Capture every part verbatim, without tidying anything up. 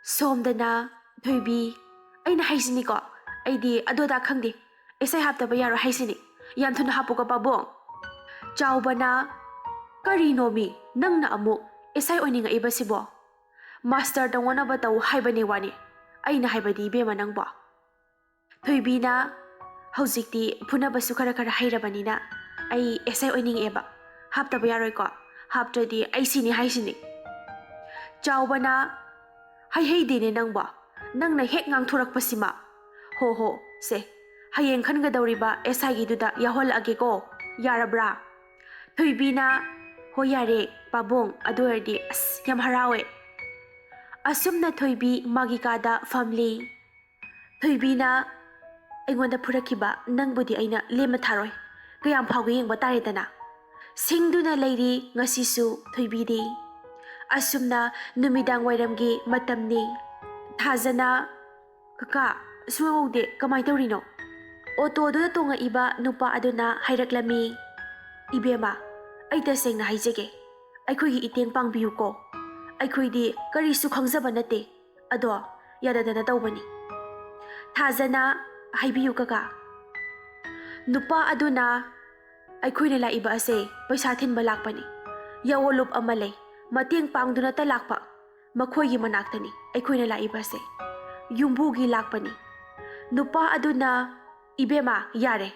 ꯁꯣꯝꯗꯅ ꯊꯣꯏꯕꯤ, "ꯑꯩꯅ ꯍꯥꯏꯁꯤꯅꯤꯀꯣ, ꯑꯩꯗꯤ ꯑꯗꯨ ꯑꯗꯥ ꯈꯪꯗꯦ, ꯑꯦꯁ ꯑꯥꯏ ꯍꯥꯞꯇꯕ ꯌꯥꯔꯣꯏ ꯍꯥꯏꯁꯤꯅꯤ, ꯌꯥꯝ ꯊꯨꯅ ꯍꯥꯞꯄꯨꯀꯣ ꯄꯥꯕꯨꯡ"꯫ ꯆꯥꯎꯕꯅ, "ꯀꯔꯤꯅꯣꯃꯤ ꯅꯪꯅ ꯑꯃꯨꯛ ꯑꯦꯁ ꯑꯥꯏ ꯑꯣꯏꯅꯤꯡꯉꯛꯏꯕꯁꯤꯕꯣ? ꯃꯥꯁꯇꯔ ꯇꯧꯅꯅꯕ ꯇꯧ ꯍꯥꯏꯕꯅꯦ ꯋꯥꯅꯤ, ꯑꯩꯅ ꯍꯥꯏꯕꯗꯤ ꯏꯕꯦꯝꯃ ꯅꯪꯕꯣ"꯫ ꯊꯣꯏꯕꯤꯅ, "ꯍꯧꯖꯤꯛꯇꯤ ꯐꯨꯅꯕꯁꯨ ꯈꯔ ꯈꯔ ꯍꯩꯔꯕꯅꯤꯅ ꯑꯩ ꯑꯦꯁ ꯑꯥꯏ ꯑꯣꯏꯅꯤꯡꯉꯛꯑꯦꯕ, ꯍꯥꯞꯇꯕ ꯌꯥꯔꯣꯏꯀꯣ, ꯍꯥꯞꯇ꯭ꯔꯗꯤ ꯑꯩ ꯁꯤꯅꯤ ꯍꯥꯏꯁꯤꯅꯤ"꯫ ꯆꯥꯎꯕꯅ, "ꯍꯩꯍꯩꯗꯦꯅꯦ ꯅꯪꯕꯣ, ꯅꯪꯅ ꯍꯦꯛ ꯉꯥꯡꯊꯣꯔꯛꯄꯁꯤꯃ꯫ ꯍꯣ ꯍꯣ, ꯁꯦ, ꯍꯌꯦꯡ ꯈꯟꯒꯗꯧꯔꯤꯕ ꯑꯦꯁ ꯑꯥꯏꯒꯤꯗꯨꯗ ꯌꯥꯎꯍꯜꯂꯛꯑꯒꯦꯀꯣ, ꯌꯥꯔꯕ꯭ꯔꯥ?" ꯊꯣꯏꯕꯤꯅ, "ꯍꯣꯏ ꯌꯥꯔꯦ ꯄꯥꯕꯨꯡ, ꯑꯗꯨ ꯑꯣꯏꯔꯗꯤ ꯑꯁ ꯌꯥꯝ ꯍꯔꯥꯎꯋꯦ"꯫ ꯑꯁꯨꯝꯅ ꯊꯣꯏꯕꯤ ꯃꯥꯒꯤ ꯀꯥꯗ ꯐꯝꯂꯤ꯫ ꯊꯣꯏꯕꯤꯅ, "ꯑꯩꯉꯣꯟꯗ ꯐꯨꯔꯛꯈꯤꯕ ꯅꯪꯕꯨꯗꯤ ꯑꯩꯅ ꯂꯦꯝꯅ ꯊꯥꯔꯣꯏ, ꯀꯌꯥꯝ ꯐꯥꯎꯒꯦ ꯌꯦꯡꯕ ꯇꯥꯔꯦꯗꯅ"꯫ ꯁꯤꯡꯗꯨꯅ ꯂꯩꯔꯤ ꯉꯁꯤꯁꯨ ꯊꯣꯏꯕꯤꯗꯤ꯫ ꯑꯁꯨꯝꯅ ꯅꯨꯃꯤꯗꯥꯡ ꯋꯥꯏꯔꯝꯒꯤ ꯃꯇꯝꯅꯤ꯫ ꯊꯥꯖꯅ, "ꯀꯀꯥ, ꯁꯨꯡꯎ ꯎꯗꯦ, ꯀꯃꯥꯏ ꯇꯧꯔꯤꯅꯣ?" ꯑꯣꯇꯣꯗꯨꯗ ꯇꯣꯡꯉꯛꯏꯕ ꯅꯨꯄꯥ ꯑꯗꯨꯅ ꯍꯥꯏꯔꯛꯂꯝꯃꯤ, "ꯏꯕꯦꯝꯃ, ꯑꯩ ꯇꯁꯦꯡꯅ ꯍꯥꯏꯖꯒꯦ, ꯑꯩꯈꯣꯏꯒꯤ ꯏꯇꯦꯡ ꯄꯥꯡꯕꯤꯌꯨꯀꯣ꯫ ꯑꯩꯈꯣꯏꯗꯤ ꯀꯔꯤꯁꯨ ꯈꯪꯖꯕ ꯅꯠꯇꯦ, ꯑꯗꯣ ꯌꯥꯗꯗꯅ ꯇꯧꯕꯅꯤ"꯫ ꯊꯥꯖꯅ, "ꯍꯥꯏꯕꯤꯌꯨ ꯀꯀꯥ"꯫ ꯅꯨꯄꯥ ꯑꯗꯨꯅ, "ꯑꯩꯈꯣꯏꯅ ꯂꯥꯛꯏꯕ ꯑꯁꯦ ꯄꯩꯁꯥ ꯊꯤꯟꯕ ꯂꯥꯛꯄꯅꯤ꯫ ꯌꯥꯑꯣꯂꯨꯞ ꯑꯃ ꯂꯩ, ꯃꯇꯦꯡ ꯄꯥꯡꯗꯨꯅꯇ ꯂꯥꯛꯄ꯫ ꯃꯈꯣꯏꯒꯤ ꯃꯅꯥꯛꯇꯅꯤ ꯑꯩꯈꯣꯏꯅ ꯂꯥꯛꯏꯕꯁꯦ꯫ ꯌꯨꯝꯕꯨꯒꯤ ꯂꯥꯛꯄꯅꯤ"꯫ ꯅꯨꯄꯥ ꯑꯗꯨꯅ, "ꯏꯕꯦꯝꯃ, ꯌꯥꯔꯦ"꯫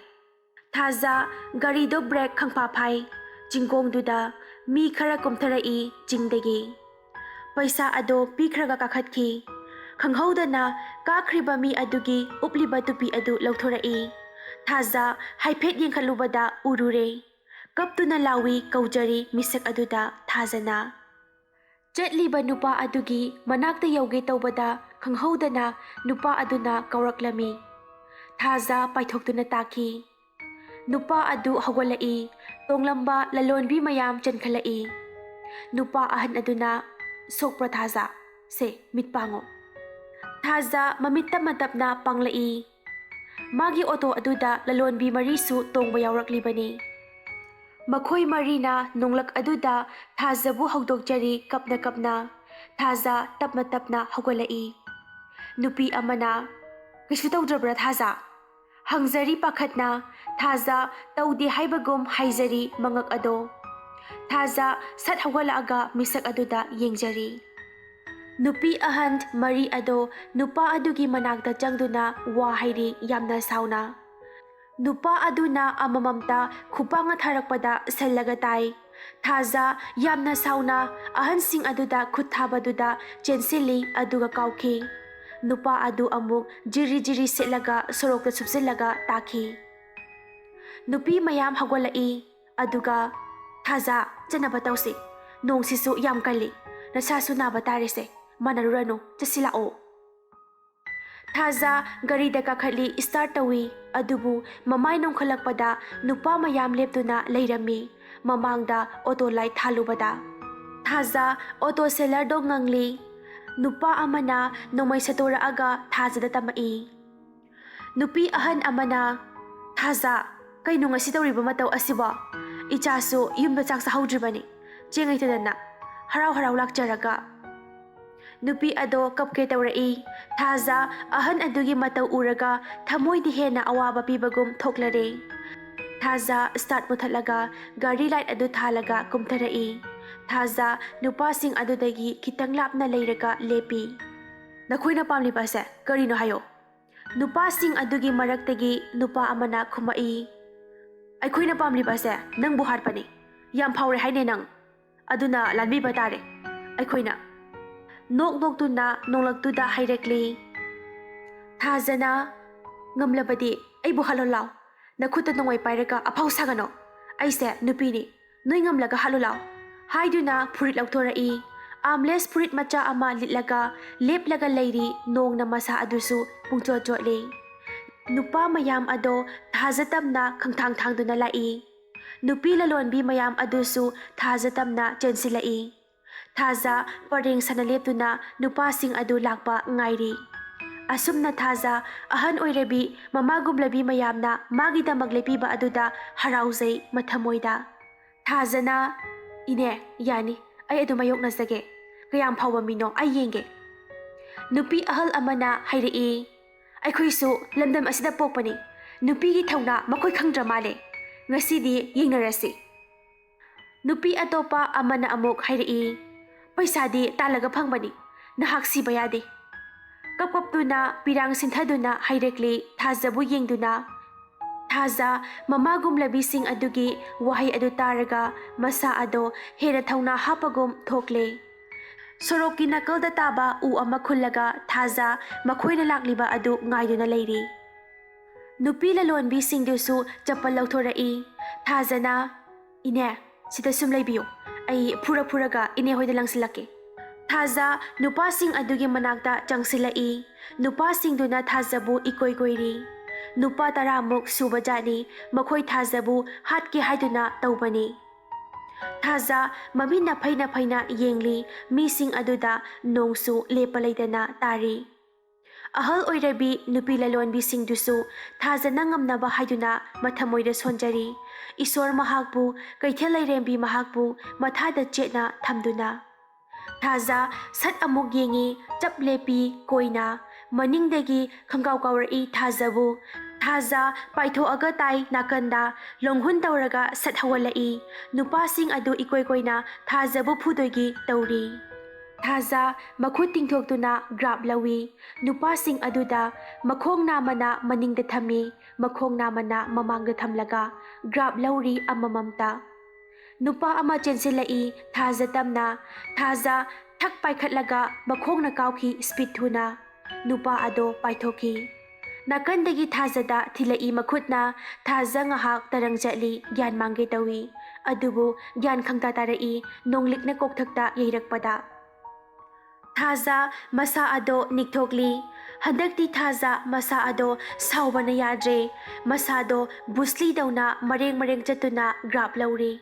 ꯊꯥꯖ ꯒꯥꯔꯤꯗꯣ ꯕ꯭ꯔꯦꯛ ꯈꯪꯐꯥ ꯐꯥꯏ꯫ ꯆꯤꯡꯒꯣꯡꯗꯨꯗ ꯃꯤ ꯈꯔ ꯀꯨꯝꯊꯔꯛꯏ ꯆꯤꯡꯗꯒꯤ꯫ ꯄꯩꯁꯥ ꯑꯗꯣ ꯄꯤꯈ꯭ꯔꯒ ꯀꯥꯈꯠꯈꯤ꯫ ꯈꯪꯍꯧꯗꯅ ꯀꯥꯈ꯭ꯔꯤꯕ ꯃꯤ ꯑꯗꯨꯒꯤ ꯎꯞꯂꯤꯕ ꯇꯨꯄꯤ ꯑꯗꯨ ꯂꯧꯊꯣꯔꯛꯏ꯫ ꯊꯥꯖ ꯍꯥꯏꯐꯦꯠ ꯌꯦꯡꯈꯠꯂꯨꯕꯗ ꯎꯔꯨꯔꯦ꯫ ꯀꯞꯇꯨꯅ ꯂꯥꯎꯏ ꯀꯧꯖꯔꯤ ꯃꯤꯁꯛ ꯑꯗꯨꯗ ꯊꯥꯖꯅ꯫ ꯆꯠꯂꯤꯕ ꯅꯨꯄꯥ ꯑꯗꯨꯒꯤ ꯃꯅꯥꯛꯇ ꯌꯧꯒꯦ ꯇꯧꯕꯗ ꯈꯪꯍꯧꯗꯅ ꯅꯨꯄꯥ ꯑꯗꯨꯅ ꯀꯧꯔꯛꯂꯝꯃꯤ꯫ ꯊꯥꯖ ꯄꯥꯏꯊꯣꯛꯇꯨꯅ ꯇꯥꯈꯤ꯫ ꯅꯨꯄꯥ ꯑꯗꯨ ꯍꯧꯒꯠꯂꯛꯏ꯫ ꯇꯣꯡꯂꯝꯕ ꯂꯂꯣꯟꯕꯤ ꯃꯌꯥꯝ ꯆꯦꯟꯈꯠꯂꯛꯏ꯫ ꯅꯨꯄꯥ ꯑꯍꯟ ꯑꯗꯨꯅ, "ꯁꯣꯛꯄ꯭ꯔꯥ ꯊꯥꯖ? ꯁꯦ, ꯃꯤꯠ ꯄꯥꯡꯉꯣ"꯫ ꯊꯥꯖ ꯃꯃꯤꯠ ꯇꯞꯅ ꯇꯞꯅ ꯄꯥꯡꯂꯛꯏ꯫ ꯃꯥꯒꯤ ꯑꯣꯇꯣ ꯑꯗꯨꯗ ꯂꯂꯣꯟꯕꯤ ꯃꯔꯤꯁꯨ ꯇꯣꯡꯕ ꯌꯥꯎꯔꯛꯂꯤꯕꯅꯤ꯫ ꯃꯈꯣꯏ ꯃꯔꯤꯅ ꯅꯣꯡꯂꯛ ꯑꯗꯨꯗ ꯊꯥꯖꯕꯨ ꯍꯧꯗꯣꯛꯆꯔꯤ ꯀꯞꯅ ꯀꯞꯅ꯫ ꯊꯥꯖ ꯇꯞꯅ ꯇꯞꯅ ꯍꯧꯒꯠꯂꯛꯏ꯫ ꯅꯨꯄꯤ ꯑꯃꯅ, "ꯀꯩꯁꯨ ꯇꯧꯗ꯭ꯔꯕ꯭ꯔꯥ ꯊꯥꯖ?" ꯍꯪꯖꯔꯤ ꯄꯥꯈꯠꯅ꯫ ꯊꯥꯖ ꯇꯧꯗꯦ ꯍꯥꯏꯕꯒꯨꯝ ꯍꯥꯏꯖꯔꯤ ꯃꯉꯛ ꯑꯗꯣ꯫ ꯊꯥꯖ ꯁꯠ ꯍꯧꯒꯠꯂꯛꯑꯒ ꯃꯤꯁꯛ ꯑꯗꯨꯗ ꯌꯦꯡꯖꯔꯤ꯫ ꯅꯨꯄꯤ ꯑꯍꯟ ꯃꯔꯤ ꯑꯗꯣ ꯅꯨꯄꯥ ꯑꯗꯨꯒꯤ ꯃꯅꯥꯛꯇ ꯆꯪꯗꯨꯅ ꯋꯥ ꯍꯥꯏꯔꯤ ꯌꯥꯝꯅ ꯁꯥꯎꯅ꯫ ꯅꯨꯄꯥ ꯑꯗꯨꯅ ꯑꯃꯃꯝꯇ ꯈꯨꯄꯥꯛꯅ ꯊꯥꯔꯛꯄꯗ ꯁꯜꯂꯒ ꯇꯥꯏ꯫ ꯊꯥꯖ ꯌꯥꯝꯅ ꯁꯥꯎꯅ ꯑꯍꯟꯁꯤꯡ ꯑꯗꯨꯗ ꯈꯨꯠ ꯊꯥꯕꯗꯨꯗ ꯆꯦꯟꯁꯤꯜꯂꯤ, ꯑꯗꯨꯒ ꯀꯥꯎꯈꯤ꯫ ꯅꯨꯄꯥ ꯑꯗꯨ ꯑꯃꯨꯛ ꯖꯤꯔꯤ ꯖꯤꯔꯤ ꯁꯤꯠꯂꯒ ꯁꯣꯔꯣꯛꯇ ꯁꯨꯞꯆꯤꯜꯂꯒ ꯇꯥꯈꯤ꯫ ꯅꯨꯄꯤ ꯃꯌꯥꯝ ꯍꯧꯒꯠꯂꯛꯏ, ꯑꯗꯨꯒ, "ꯊꯥꯖ, ꯆꯠꯅꯕ ꯇꯧꯁꯤ꯫ ꯅꯣꯡꯁꯤꯁꯨ ꯌꯥꯝ ꯀꯜꯂꯤ꯫ ꯅꯁꯥꯁꯨ ꯅꯥꯕ ꯇꯥꯔꯦꯁꯦ꯫ ꯃꯥꯟꯅꯔꯨꯔꯅꯨ, ꯆꯠꯁꯤ ꯂꯥꯛꯑꯣ꯫" ꯊꯥꯖ ꯒꯥꯔꯤꯗ ꯀꯥꯈꯠꯂꯤ, start ꯇꯧꯏ꯫ ꯑꯗꯨꯕꯨ ꯃꯃꯥꯏ ꯅꯣꯡꯈꯠꯂꯛꯄꯗ ꯅꯨꯄꯥ ꯃꯌꯥꯝ ꯂꯦꯞꯇꯨꯅ ꯂꯩꯔꯝꯃꯤ꯫ ꯃꯃꯥꯡꯗ auto light ꯊꯥꯜꯂꯨꯕꯗ ꯊꯥꯖ auto sellerꯗꯣ ꯉꯪꯂꯤ꯫ ꯅꯨꯄꯥ ꯑꯃꯅ ꯅꯣꯡꯃꯩ ꯁꯠꯇꯣꯔꯛꯑꯒ ꯊꯥꯖꯗ ꯇꯝꯃꯛꯏ꯫ ꯅꯨꯄꯤ ꯑꯍꯟ ꯑꯃꯅ, "ꯊꯥꯖ, ꯀꯩꯅꯣ ꯉꯁꯤ ꯇꯧꯔꯤꯕ ꯃꯇꯧ ꯑꯁꯤꯕꯣ? ꯏꯆꯥꯁꯨ ꯌꯨꯝꯗ ꯆꯥꯛ ꯆꯥꯍꯧꯗ꯭ꯔꯤꯕꯅꯤ꯫ ꯆꯦꯡ ꯂꯩꯇꯗꯅ ꯍꯔꯥꯎ ꯍꯔꯥꯎ ꯂꯥꯛꯆꯔꯒ꯫" ꯅꯨꯄꯤ ꯑꯗꯣ ꯀꯞꯀꯦ ꯇꯧꯔꯛꯏ꯫ ꯊꯥꯖ ꯑꯍꯟ ꯑꯗꯨꯒꯤ ꯃꯇꯧ ꯎꯔꯒ ꯊꯃꯣꯏꯗ ꯍꯦꯟꯅ ꯑꯋꯥꯕ ꯄꯤꯕꯒꯨꯝ ꯊꯣꯛꯂꯔꯦ꯫ ꯊꯥꯖ start ꯃꯨꯊꯠꯂꯒ ꯒꯥꯔꯤ light ꯑꯗꯨ ꯊꯥꯜꯂꯒ ꯀꯨꯝꯊꯔꯛꯏ꯫ ꯊꯥꯖ ꯅꯨꯄꯥꯁꯤꯡ ꯑꯗꯨꯗꯒꯤ ꯈꯤꯇꯪ ꯂꯥꯞꯅ ꯂꯩꯔꯒ ꯂꯦꯞꯄꯤ꯫ "ꯅꯈꯣꯏꯅ ꯄꯥꯝꯂꯤꯕ ꯑꯁꯦ ꯀꯔꯤꯅꯣ ꯍꯥꯏꯌꯣ?" ꯅꯨꯄꯥꯁꯤꯡ ꯑꯗꯨꯒꯤ ꯃꯔꯛꯇꯒꯤ ꯅꯨꯄꯥ ꯑꯃꯅ ꯈꯨꯝꯃꯛꯏ, "ꯑꯩꯈꯣꯏꯅ ꯄꯥꯝꯂꯤꯕ ꯑꯁꯦ ꯅꯪꯕꯨ ꯍꯥꯠꯄꯅꯤ꯫ ꯌꯥꯝ ꯐꯥꯎꯔꯦ ꯍꯥꯏꯅꯦ ꯅꯪ꯫ ꯑꯗꯨꯅ ꯂꯥꯟꯕꯤꯕ ꯇꯥꯔꯦ ꯑꯩꯈꯣꯏꯅ꯫" ꯅꯣꯛ ꯅꯣꯛꯇꯨꯅ ꯅꯣꯡꯂꯛꯇꯨꯗ ꯍꯥꯏꯔꯛꯂꯤ꯫ ꯊꯥꯖꯅ, "ꯉꯝꯂꯕꯗꯤ ꯑꯩꯕꯨ ꯍꯥꯠꯂꯣ ꯂꯥꯎ꯫ ꯅꯈꯨꯠꯇ ꯅꯣꯡꯃꯩ ꯄꯥꯏꯔꯒ ꯑꯐꯥꯎ ꯁꯥꯒꯅꯣ꯫ ꯑꯩꯁꯦ ꯅꯨꯄꯤꯅꯤ꯫ ꯅꯣꯏ ꯉꯝꯂꯒ ꯍꯥꯠꯂꯨ ꯂꯥꯎ," ꯍꯥꯏꯗꯨꯅ ꯐꯨꯔꯤꯠ ꯂꯧꯊꯣꯔꯛꯏ꯫ Armless ꯐꯨꯔꯤꯠ ꯃꯆꯥ ꯑꯃ ꯂꯤꯠꯂꯒ ꯂꯦꯞꯂꯒ ꯂꯩꯔꯤ꯫ ꯅꯣꯡꯅ ꯃꯁꯥ ꯑꯗꯨꯁꯨ ꯄꯨꯡꯆꯣꯠ ꯆꯣꯠꯂꯤ꯫ ꯅꯨꯄꯥ ꯃꯌꯥꯝ ꯑꯗꯣ ꯊꯥꯖ ꯇꯝꯅ ꯈꯪꯊꯥꯡ ꯊꯥꯡꯗꯨꯅ ꯂꯥꯛꯏ꯫ ꯅꯨꯄꯤ ꯂꯂꯣꯟꯕꯤ ꯃꯌꯥꯝ ꯑꯗꯨꯁꯨ ꯊꯥꯖ ꯇꯝꯅ ꯆꯦꯟꯁꯤꯜꯂꯛꯏ꯫ ꯊꯥꯖ ꯄꯔꯦꯡ ꯁꯥꯅ ꯂꯦꯞꯇꯨꯅ ꯅꯨꯄꯥꯁꯤꯡ ꯑꯗꯨ ꯂꯥꯛꯄ ꯉꯥꯏꯔꯤ꯫ ꯑꯁꯨꯝꯅ ꯊꯥꯖ ꯑꯍꯟ ꯑꯣꯏꯔꯕꯤ ꯃꯃꯥꯒꯨꯝꯂꯕꯤ ꯃꯌꯥꯝꯅ ꯃꯥꯒꯤꯗꯃꯛ ꯂꯦꯞꯄꯤꯕ ꯑꯗꯨꯗ ꯍꯔꯥꯎꯖꯩ ꯃꯊꯃꯣꯏꯗ꯫ ꯊꯥꯖꯅ, "ꯏꯅꯦ, ꯌꯥꯅꯤ, ꯑꯩ ꯑꯗꯨꯝ ꯃꯥꯌꯣꯛꯅꯖꯒꯦ꯫ ꯀꯌꯥꯝ ꯐꯥꯎꯕ ꯃꯤꯅꯣ ꯑꯩ ꯌꯦꯡꯒꯦ꯫ ꯅꯨꯄꯤ ꯑꯍꯜ ꯑꯃꯅ ꯍꯥꯏꯔꯛꯏ, "ꯑꯩꯈꯣꯏꯁꯨ ꯂꯝꯗꯝ ꯑꯁꯤꯗ ꯄꯣꯛꯄꯅꯤ꯫ ꯅꯨꯄꯤꯒꯤ ꯊꯧꯅꯥ ꯃꯈꯣꯏ ꯈꯪꯗ꯭ꯔ ꯃꯥꯜꯂꯦ꯫ ꯉꯁꯤꯗꯤ ꯌꯦꯡꯅꯔꯁꯤ꯫" ꯅꯨꯄꯤ ꯑꯇꯣꯞꯄ ꯑꯃꯅ ꯑꯃꯨꯛ ꯍꯥꯏꯔꯛꯏ, "ꯄꯩꯁꯥꯗꯤ ꯇꯥꯜꯂꯒ ꯐꯪꯕꯅꯤ꯫ ꯅꯍꯥꯛ ꯁꯤꯕ ꯌꯥꯗꯦ꯫" ꯀꯞ ꯀꯞꯇꯨꯅ ꯄꯤꯔꯥꯡ ꯁꯤꯟꯊꯗꯨꯅ ꯍꯥꯏꯔꯛꯂꯤ ꯊꯥꯖꯕꯨ ꯌꯦꯡꯗꯨꯅ꯫ ꯊꯥꯖ ꯃꯃꯥꯒꯨꯝꯂꯕꯤꯁꯤꯡ ꯑꯗꯨꯒꯤ ꯋꯥꯍꯩ ꯑꯗꯨ ꯇꯥꯔꯒ ꯃꯁꯥ ꯑꯗꯣ ꯍꯦꯟꯅ ꯊꯧꯅꯥ ꯍꯥꯞꯄꯒꯨꯝ ꯊꯣꯛꯂꯦ꯫ ꯁꯣꯔꯣꯛꯀꯤ ꯅꯥꯀꯜꯗ ꯇꯥꯕ ꯎ ꯑꯃ ꯈꯨꯜꯂꯒ ꯊꯥꯖ ꯃꯈꯣꯏꯅ ꯂꯥꯛꯂꯤꯕ ꯑꯗꯨ ꯉꯥꯏꯗꯨꯅ ꯂꯩꯔꯤ꯫ ꯅꯨꯄꯤ ꯂꯂꯣꯟꯕꯤꯁꯤꯡꯗꯨꯁꯨ ꯆꯄꯜ ꯂꯧꯊꯣꯔꯛꯏ꯫ ꯊꯥꯖꯅ, "ꯏꯅꯦ, ꯁꯤꯗ ꯁꯨꯝ ꯂꯩꯕꯤꯌꯨ꯫ ꯑꯩ ꯐꯨꯔ ꯐꯨꯔꯒ ꯏꯅꯦ ꯍꯣꯏꯗ ꯂꯪꯁꯤꯜꯂꯛꯀꯦ꯫" ꯊꯥꯖ ꯅꯨꯄꯥꯁꯤꯡ ꯑꯗꯨꯒꯤ ꯃꯅꯥꯛꯇ ꯆꯪꯁꯤꯜꯂꯛꯏ꯫ ꯅꯨꯄꯥꯁꯤꯡꯗꯨꯅ ꯊꯥꯖꯕꯨ ꯏꯀꯣꯏ ꯀꯣꯏꯔꯤ꯫ ꯅꯨꯄꯥ ꯇꯔꯥꯃꯨꯛ ꯁꯨꯕ ꯖꯥꯠꯅꯤ꯫ ꯃꯈꯣꯏ ꯊꯥꯖꯕꯨ ꯍꯥꯠꯀꯦ ꯍꯥꯏꯗꯨꯅ ꯇꯧꯕꯅꯤ꯫ ꯊꯥꯖ ꯃꯃꯤꯠꯅ ꯐꯩꯅ ꯐꯩꯅ ꯌꯦꯡꯂꯤ꯫ ꯃꯤꯁꯤꯡ ꯑꯗꯨꯗ ꯅꯣꯡꯁꯨ ꯂꯦꯞꯄ ꯂꯩꯇꯅ ꯇꯥꯔꯤ꯫ ꯑꯍꯜ ꯑꯣꯏꯔꯕꯤ ꯅꯨꯄꯤ ꯂꯂꯣꯟꯕꯤꯁꯤꯡꯗꯨꯁꯨ ꯊꯥꯖꯅ ꯉꯝꯅꯕ ꯍꯥꯏꯗꯨꯅ ꯃꯊꯃꯣꯏꯗ ꯁꯣꯟꯖꯔꯤ꯫ ꯏꯁꯣꯔ ꯃꯍꯥꯛꯄꯨ, ꯀꯩꯊꯦꯜ ꯂꯩꯔꯦꯝꯕꯤ ꯃꯍꯥꯛꯄꯨ ꯃꯊꯥꯗ ꯆꯦꯠꯅ ꯊꯝꯗꯨꯅ꯫ ꯊꯥꯖ ꯁꯠ ꯑꯃꯨꯛ ꯌꯦꯡꯉꯤ, ꯆꯞ ꯂꯦꯞꯄꯤ꯫ ꯀꯣꯏꯅ ꯃꯅꯤꯡꯗꯒꯤ ꯈꯪꯒꯥꯎ ꯀꯥꯎꯔꯛꯏ ꯊꯥꯖꯕꯨ꯫ ꯊꯥꯖ ꯄꯥꯏꯊꯣꯛꯑꯒ ꯇꯥꯏ ꯅꯥꯀꯟꯗ꯫ ꯂꯣꯡꯍꯨꯟ ꯇꯧꯔꯒ ꯁꯠ ꯍꯧꯒꯠꯂꯛꯏ꯫ ꯅꯨꯄꯥꯁꯤꯡ ꯑꯗꯨ ꯏꯀꯣꯏ ꯀꯣꯏꯅ ꯊꯥꯖꯕꯨ ꯐꯨꯗꯣꯏꯒꯤ ꯇꯧꯔꯤ꯫ ꯊꯥꯖ ꯃꯈꯨꯠ ꯇꯤꯡꯊꯣꯛꯇꯨꯅ ꯒ꯭ꯔꯥꯞ ꯂꯧꯏ꯫ ꯅꯨꯄꯥꯁꯤꯡ ꯑꯗꯨꯗ ꯃꯈꯣꯡ ꯅꯥꯝꯃꯅ ꯃꯅꯤꯡꯗ ꯊꯝꯃꯤ, ꯃꯈꯣꯡ ꯅꯥꯝꯃꯅ ꯃꯃꯥꯡꯗ ꯊꯝꯂꯒ ꯒ꯭ꯔꯥꯞ ꯂꯧꯔꯤ ꯑꯃꯃꯝꯇ꯫ ꯅꯨꯄꯥ ꯑꯃ ꯆꯦꯟꯁꯤꯜꯂꯛꯏ, ꯊꯥꯖ ꯇꯝꯅ꯫ ꯊꯥꯖ ꯊꯛ ꯄꯥꯏꯈꯠꯂꯒ ꯃꯈꯣꯡꯅ ꯀꯥꯎꯈꯤ ꯁ꯭ꯄꯤꯠ ꯊꯨꯅ꯫ ꯅꯨꯄꯥ ꯑꯗꯣ ꯄꯥꯏꯊꯣꯛꯈꯤ꯫ ꯅꯥꯀꯟꯗꯒꯤ ꯊꯥꯖꯗ ꯊꯤꯜꯂꯛꯏ ꯃꯈꯨꯠꯅ꯫ ꯊꯥꯖ ꯉꯥꯏꯍꯥꯛ ꯇꯔꯪ ꯆꯠꯂꯤ, ꯒ꯭ꯌꯥꯟ ꯃꯥꯡꯒꯦ ꯇꯧꯏ꯫ ꯑꯗꯨꯕꯨ ꯒ꯭ꯌꯥꯟ ꯈꯪꯇꯥ ꯇꯥꯔꯛꯏ, ꯅꯣꯡꯂꯤꯛꯅ ꯀꯣꯛꯊꯛꯇ ꯌꯩꯔꯛꯄꯗ꯫ ꯊꯥꯖ ꯃꯁꯥ ꯑꯗꯣ ꯅꯤꯛꯊꯣꯛꯂꯤ꯫ ꯍꯟꯗꯛꯇꯤ ꯊꯥꯖ ꯃꯁꯥ ꯑꯗꯣ ꯁꯥꯎꯕꯅ ꯌꯥꯗ꯭ꯔꯦ꯫ ꯃꯁꯥꯗꯣ ꯕꯨꯁꯂꯤꯗꯧꯅ ꯃꯔꯦꯡ ꯃꯔꯦꯡ ꯆꯠꯇꯨꯅ ꯒ꯭ꯔꯥꯞ ꯂꯧꯔꯤ꯫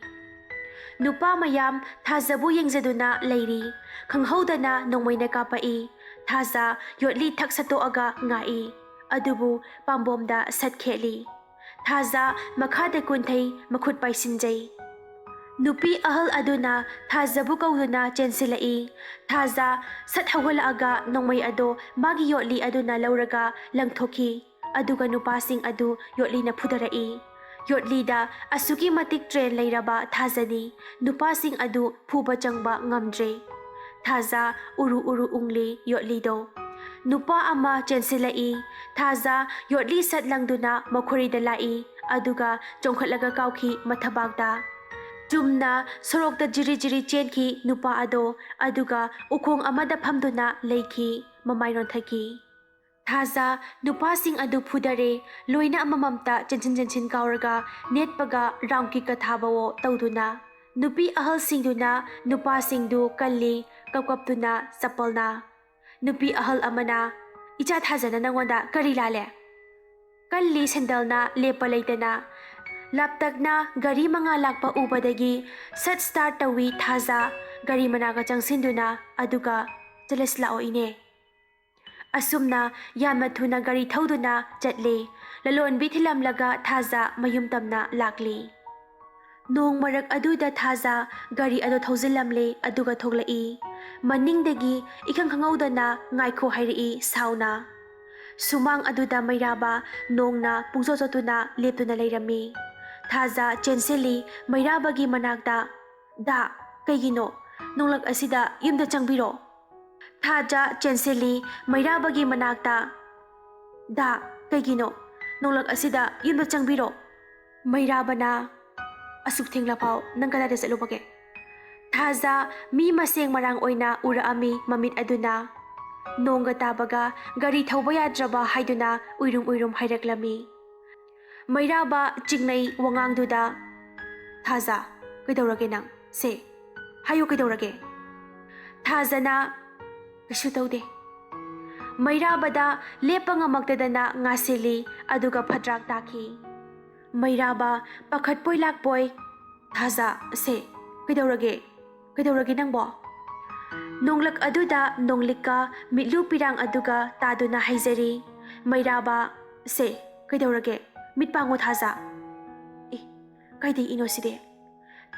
ꯅꯨꯄꯥ ꯃꯌꯥꯝ ꯊꯥꯖꯕꯨ ꯌꯦꯡꯖꯗꯨꯅ ꯂꯩꯔꯤ꯫ ꯈꯪꯍꯧꯗꯅ ꯅꯣꯡꯃꯩꯅ ꯀꯥꯞꯄꯛꯏ꯫ ꯊꯥꯖ ꯌꯣꯠꯂꯤ ꯊꯛ ꯁꯠꯇꯣꯛꯑꯒ ꯉꯥꯛꯏ꯫ ꯑꯗꯨꯕꯨ ꯄꯥꯝꯕꯣꯝꯗ ꯁꯠ ꯈꯦꯠꯂꯤ꯫ ꯊꯥꯖ ꯃꯈꯥꯗ ꯀꯨꯟꯊꯩ, ꯃꯈꯨꯠ ꯄꯥꯏꯁꯤꯟꯖꯩ꯫ ꯅꯨꯄꯤ ꯑꯍꯜ ꯑꯗꯨꯅ ꯊꯥꯖꯕꯨ ꯀꯧꯗꯨꯅ ꯆꯦꯟꯁꯤꯜꯂꯛꯏ꯫ ꯊꯥꯖ ꯁꯠ ꯍꯧꯒꯠꯂꯛꯑꯒ ꯅꯣꯡꯃꯩ ꯑꯗꯣ ꯃꯥꯒꯤ ꯌꯣꯠꯂꯤ ꯑꯗꯨꯅ ꯂꯧꯔꯒ ꯂꯪꯊꯣꯛꯈꯤ꯫ ꯑꯗꯨꯒ ꯅꯨꯄꯥꯁꯤꯡ ꯑꯗꯨ ꯌꯣꯠꯂꯤꯅ ꯐꯨꯗꯔꯛꯏ꯫ ꯌꯣꯠꯂꯤꯗ ꯑꯁꯨꯛꯀꯤ ꯃꯇꯤꯛ ꯇ꯭ꯔꯦꯟ ꯂꯩꯔꯕ ꯊꯥꯖꯅꯤ꯫ ꯅꯨꯄꯥꯁꯤꯡ ꯑꯗꯨ ꯐꯨꯕ ꯆꯪꯕ ꯉꯝꯗ꯭ꯔꯦ꯫ ꯊꯥꯖ ꯎꯔꯨ ꯎꯔꯨ ꯎꯪꯂꯤ ꯌꯣꯠꯂꯤꯗꯣ꯫ ꯅꯨꯄꯥ ꯑꯃ ꯆꯦꯟꯁꯤꯜꯂꯛꯏ꯫ ꯊꯥꯖ ꯌꯣꯠꯂꯤ ꯁꯠ ꯂꯪꯗꯨꯅ ꯃꯈꯣꯔꯤꯗ ꯂꯥꯛꯏ, ꯑꯗꯨꯒ ꯆꯣꯡꯈꯠꯂꯒ ꯀꯥꯎꯈꯤ ꯃꯊꯕꯥꯛꯇ꯫ ꯆꯨꯝꯅ ꯁꯣꯔꯣꯛꯇ ꯖꯤꯔꯤ ꯖꯤꯔꯤ ꯆꯦꯟꯈꯤ ꯅꯨꯄꯥ ꯑꯗꯣ, ꯑꯗꯨꯒ ꯎꯈꯣꯡ ꯑꯃꯗ ꯐꯝꯗꯨꯅ ꯂꯩꯈꯤ, ꯃꯃꯥꯏ ꯅꯣꯟꯊꯈꯤ꯫ ꯊꯥꯖ ꯅꯨꯄꯥꯁꯤꯡ ꯑꯗꯨ ꯐꯨꯗꯔꯦ, ꯂꯣꯏꯅ ꯑꯃꯃꯝꯇ ꯆꯦꯟꯁꯤꯟ ꯆꯦꯟꯁꯤꯟ ꯀꯥꯎꯔꯒ ꯅꯦꯠꯄꯒ ꯔꯥꯎꯟ ꯀꯤꯛꯀ ꯊꯥꯕꯋꯣ ꯇꯧꯗꯨꯅ꯫ ꯅꯨꯄꯤ ꯑꯍꯜꯁꯤꯡꯗꯨꯅ ꯅꯨꯄꯥꯁꯤꯡꯗꯨ ꯀꯜꯂꯤ, ꯀꯞ ꯀꯞꯇꯨꯅ ꯆꯄꯜꯅ꯫ ꯅꯨꯄꯤ ꯑꯍꯜ ꯑꯃꯅ, "ꯏꯆꯥ ꯊꯥꯖꯅ ꯅꯪꯉꯣꯟꯗ ꯀꯔꯤ ꯂꯥꯜꯂꯦ?" ꯀꯜꯂꯤ ꯁꯦꯟꯗꯜꯅ ꯂꯦꯞꯄ ꯂꯩꯇꯅ꯫ ꯂꯥꯞꯇꯛꯅ ꯒꯥꯔꯤ ꯃꯉꯥ ꯂꯥꯛꯄ ꯎꯕꯗꯒꯤ ꯁꯠ ꯁ꯭ꯇꯥꯔꯠ ꯇꯧꯏ ꯊꯥꯖ, ꯒꯥꯔꯤ ꯃꯅꯥꯛꯇ ꯆꯪꯁꯤꯟꯗꯨꯅ, ꯑꯗꯨꯒ, "ꯆꯠꯂꯁꯤ ꯂꯥꯛꯑꯣ ꯏꯅꯦ꯫" ꯑꯁꯨꯝꯅ ꯌꯥꯝꯅ ꯊꯨꯅ ꯒꯥꯔꯤ ꯊꯧꯗꯨꯅ ꯆꯠꯂꯤ꯫ ꯂꯂꯣꯟꯕꯤ ꯊꯤꯜꯂꯝꯂꯒ ꯊꯥꯖ ꯃꯌꯨꯝ ꯇꯝꯅ ꯂꯥꯛꯂꯤ꯫ ꯅꯣꯡ ꯃꯔꯛ ꯑꯗꯨꯗ ꯊꯥꯖ ꯒꯥꯔꯤ ꯑꯗꯨ ꯊꯧꯖꯤꯜꯂꯝꯂꯦ, ꯑꯗꯨꯒ ꯊꯣꯛꯂꯛꯏ꯫ ꯃꯅꯤꯡꯗꯒꯤ ꯏꯈꯪ ꯈꯪꯍꯧꯗꯅ "ꯉꯥꯏꯈꯣ" ꯍꯥꯏꯔꯛꯏ ꯁꯥꯎꯅ꯫ ꯁꯨꯃꯥꯡ ꯑꯗꯨꯗ ꯃꯩꯔꯥꯕ ꯅꯣꯡꯅ ꯄꯨꯡꯆꯣꯠ ꯆꯣꯠꯇꯨꯅ ꯂꯦꯞꯇꯨꯅ ꯂꯩꯔꯝꯃꯤ꯫ ꯊꯥꯖ ꯆꯦꯟꯁꯤꯜꯂꯤ ꯃꯩꯔꯥꯕꯒꯤ ꯃꯅꯥꯛꯇ꯫ "ꯗꯥ, ꯀꯩꯒꯤꯅꯣ? ꯅꯣꯡꯂꯛ ꯑꯁꯤꯗ ꯌꯨꯝꯗ ꯆꯪꯕꯤꯔꯣ꯫" ꯊꯥꯖ ꯆꯦꯟꯁꯤꯜꯂꯤ ꯃꯩꯔꯥꯕꯒꯤ ꯃꯅꯥꯛꯇ꯫ "ꯗꯥ, ꯀꯩꯒꯤꯅꯣ? ꯅꯣꯡꯂꯛ ꯑꯁꯤꯗ ꯌꯨꯝꯗ ꯆꯪꯕꯤꯔꯣ꯫" ꯃꯩꯔꯥꯕꯅ, "ꯑꯁꯨꯛ ꯊꯦꯡꯂꯐꯥꯎ ꯅꯪ ꯀꯗꯥꯏꯗ ꯆꯠꯂꯨꯕꯒꯦ?" ꯊꯥꯖ ꯃꯤ ꯃꯁꯦꯡ ꯃꯔꯥꯡ ꯑꯣꯏꯅ ꯎꯔꯛꯑꯝꯃꯤ ꯃꯃꯤꯠ ꯑꯗꯨꯅ꯫ ꯅꯣꯡꯒ ꯇꯥꯕꯒ ꯒꯥꯔꯤ ꯊꯧꯕ ꯌꯥꯗ꯭ꯔꯕ ꯍꯥꯏꯗꯨꯅ ꯎꯏꯔꯨꯝ ꯎꯏꯔꯨꯝ ꯍꯥꯏꯔꯛꯂꯝꯃꯤ꯫ ꯃꯩꯔꯥꯕ ꯆꯤꯡꯅꯩ ꯋꯥꯉꯥꯡꯗꯨꯗ, "ꯊꯥꯖ, ꯀꯩꯗꯧꯔꯒꯦ ꯅꯪ? ꯁꯦ, ꯍꯥꯏꯌꯨ ꯀꯩꯗꯧꯔꯒꯦ?" ꯊꯥꯖꯅ, "ꯀꯩꯁꯨ ꯇꯧꯗꯦ꯫" ꯃꯩꯔꯥꯕꯗ ꯂꯦꯞꯄ ꯉꯝꯃꯛꯇꯗꯅ ꯉꯥꯁꯤꯜꯂꯤ, ꯑꯗꯨꯒ ꯐꯠꯗ꯭ꯔꯥꯛ ꯇꯥꯈꯤ꯫ ꯃꯩꯔꯥꯕ ꯄꯥꯈꯠꯄꯣꯏ ꯂꯥꯛꯄꯣꯏ, "ꯊꯥꯖ, ꯁꯦ, ꯀꯩꯗꯧꯔꯒꯦ? ꯀꯩꯗꯧꯔꯒꯦ ꯅꯪꯕꯣ?" ꯅꯣꯡꯂꯛ ꯑꯗꯨꯗ ꯅꯣꯡꯂꯤꯛꯀ ꯃꯤꯠꯂꯨ ꯄꯤꯔꯥꯡ ꯑꯗꯨꯒ ꯇꯥꯗꯨꯅ ꯍꯥꯏꯖꯔꯤ꯫ ꯃꯩꯔꯥꯕ, "ꯁꯦ, ꯀꯩꯗꯧꯔꯒꯦ? ꯃꯤꯠ ꯄꯥꯡꯉꯣ ꯊꯥꯖ꯫" ꯑꯦ, ꯀꯥꯏꯗꯩ ꯏꯅꯣ ꯁꯤꯗꯤ?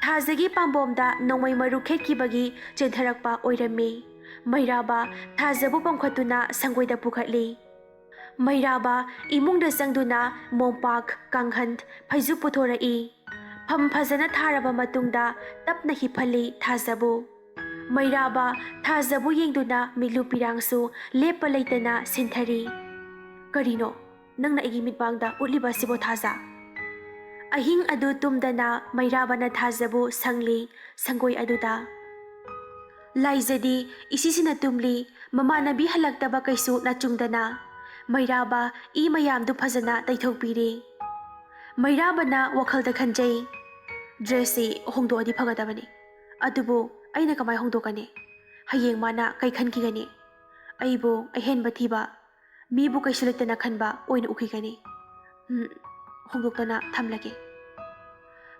ꯊꯥꯖꯒꯤ ꯄꯥꯝꯕꯣꯝꯗ ꯅꯣꯡꯃꯩ ꯃꯔꯨ ꯈꯦꯠꯈꯤꯕꯒꯤ ꯆꯦꯟꯊꯔꯛꯄ ꯑꯣꯏꯔꯝꯃꯤ꯫ ꯃꯩꯔꯥꯕ ꯊꯥꯖꯕꯨ ꯄꯝꯈꯠꯇꯨꯅ ꯁꯪꯒꯣꯏꯗ ꯄꯨꯈꯠꯂꯤ꯫ ꯃꯩꯔꯥꯕ ꯏꯃꯨꯡꯗ ꯆꯪꯗꯨꯅ ꯃꯣꯝꯄꯥꯛ, ꯀꯥꯡꯈꯟ, ꯐꯩꯖꯨꯞ ꯄꯨꯊꯣꯔꯛꯏ꯫ ꯐꯝ ꯐꯖꯅ ꯊꯥꯔꯕ ꯃꯇꯨꯡꯗ ꯇꯞꯅ ꯍꯤꯞꯍꯜꯂꯤ ꯊꯥꯖꯕꯨ꯫ ꯃꯩꯔꯥꯕ ꯊꯥꯖꯕꯨ ꯌꯦꯡꯗꯨꯅ ꯃꯤꯠꯂꯨ ꯄꯤꯔꯥꯡꯁꯨ ꯂꯦꯞꯄ ꯂꯩꯇꯅ ꯁꯤꯟꯊꯔꯤ꯫ "ꯀꯔꯤꯅꯣ ꯅꯪꯅ ꯑꯩꯒꯤ ꯃꯤꯠꯃꯥꯡꯗ ꯎꯠꯂꯤꯕ ꯑꯁꯤꯕꯣ ꯊꯥꯖ?" ꯑꯍꯤꯡ ꯑꯗꯨ ꯇꯨꯝꯗꯅ ꯃꯩꯔꯥꯕꯅ ꯊꯥꯖꯕꯨ ꯁꯪꯂꯤ ꯁꯪꯒꯣꯏ ꯑꯗꯨꯗ꯫ ꯂꯥꯏꯖꯗꯤ ꯏꯁꯤꯁꯤꯅ ꯇꯨꯝꯂꯤ, ꯃꯃꯥꯟꯅꯕꯤ ꯍꯜꯂꯛꯇꯕ ꯀꯩꯁꯨ ꯅꯆꯨꯡꯗꯅ꯫ ꯃꯩꯔꯥꯕ ꯏ ꯃꯌꯥꯝꯗꯨ ꯐꯖꯅ ꯇꯩꯊꯣꯛꯄꯤꯔꯤ꯫ ꯃꯩꯔꯥꯕꯅ ꯋꯥꯈꯜꯗ ꯈꯟꯖꯩ, "ꯗ꯭ꯔꯦꯁꯁꯤ ꯍꯣꯡꯗꯣꯛꯑꯗꯤ ꯐꯒꯗꯕꯅꯤ꯫ ꯑꯗꯨꯕꯨ ꯑꯩꯅ ꯀꯃꯥꯏ ꯍꯣꯡꯗꯣꯛꯀꯅꯤ? ꯍꯌꯦꯡ ꯃꯥꯅ ꯀꯩ ꯈꯟꯈꯤꯒꯅꯤ? ꯑꯩꯕꯨ ꯑꯍꯦꯟꯕ ꯊꯤꯕ, ꯃꯤꯕꯨ ꯀꯩꯁꯨ ꯂꯩꯇꯅ ꯈꯟꯕ ꯑꯣꯏꯅ ꯎꯈꯤꯒꯅꯤ꯫ ꯎꯝ, ꯍꯣꯡꯗꯣꯛꯇꯅ ꯊꯝꯂꯒꯦ꯫"